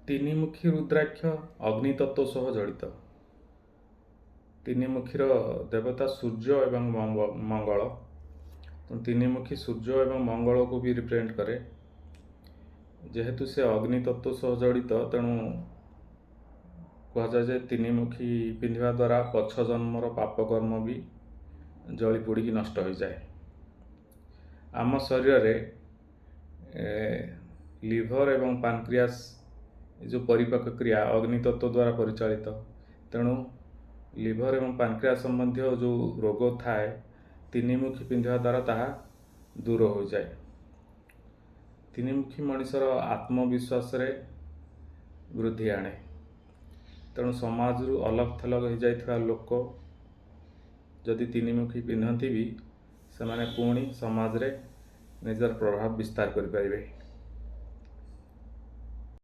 ତିନିମୁଖୀ ରୁଦ୍ରାକ୍ଷ ଅଗ୍ନିତତ୍ତ୍ୱ ସହ ଜଡ଼ିତ। ତିନିମୁଖୀର ଦେବତା ସୂର୍ଯ୍ୟ ଏବଂ ମଙ୍ଗଳ। ତେଣୁ ତିନିମୁଖୀ ସୂର୍ଯ୍ୟ ଏବଂ ମଙ୍ଗଳକୁ ବି ରିପ୍ରେଜେଣ୍ଟ କରେ। ଯେହେତୁ ସେ ଅଗ୍ନିତତ୍ତ୍ୱ ସହ ଜଡ଼ିତ, ତେଣୁ କୁହାଯାଏ ଯେ ତିନିମୁଖୀ ପିନ୍ଧିବା ଦ୍ୱାରା ପଛ ଜନ୍ମର ପାପ କର୍ମ ବି ଜଳି ପୋଡ଼ିକି ନଷ୍ଟ ହୋଇଯାଏ। ଆମ ଶରୀରରେ ଲିଭର ଏବଂ ପାନକ୍ରିଆସ୍ ଏ ଯେଉଁ ପରିପାକ କ୍ରିୟା ଅଗ୍ନିତତ୍ତ୍ୱ ଦ୍ୱାରା ପରିଚାଳିତ। ତେଣୁ ଲିଭର ଏବଂ ପାନକ୍ରିଆସ୍ ସମ୍ବନ୍ଧୀୟ ଯେଉଁ ରୋଗ ଥାଏ, ତିନିମୁଖୀ ପିନ୍ଧିବା ଦ୍ୱାରା ତାହା ଦୂର ହୋଇଯାଏ। ତିନିମୁଖୀ ମଣିଷର ଆତ୍ମବିଶ୍ୱାସରେ ବୃଦ୍ଧି ଆଣେ। ତେଣୁ ସମାଜରୁ ଅଲଗ ଥଲଗ ହେଇଯାଇଥିବା ଲୋକ ଯଦି ତିନିମୁଖୀ ପିନ୍ଧନ୍ତି ବି, ସେମାନେ ପୁଣି ସମାଜରେ ନିଜର ପ୍ରଭାବ ବିସ୍ତାର କରିପାରିବେ।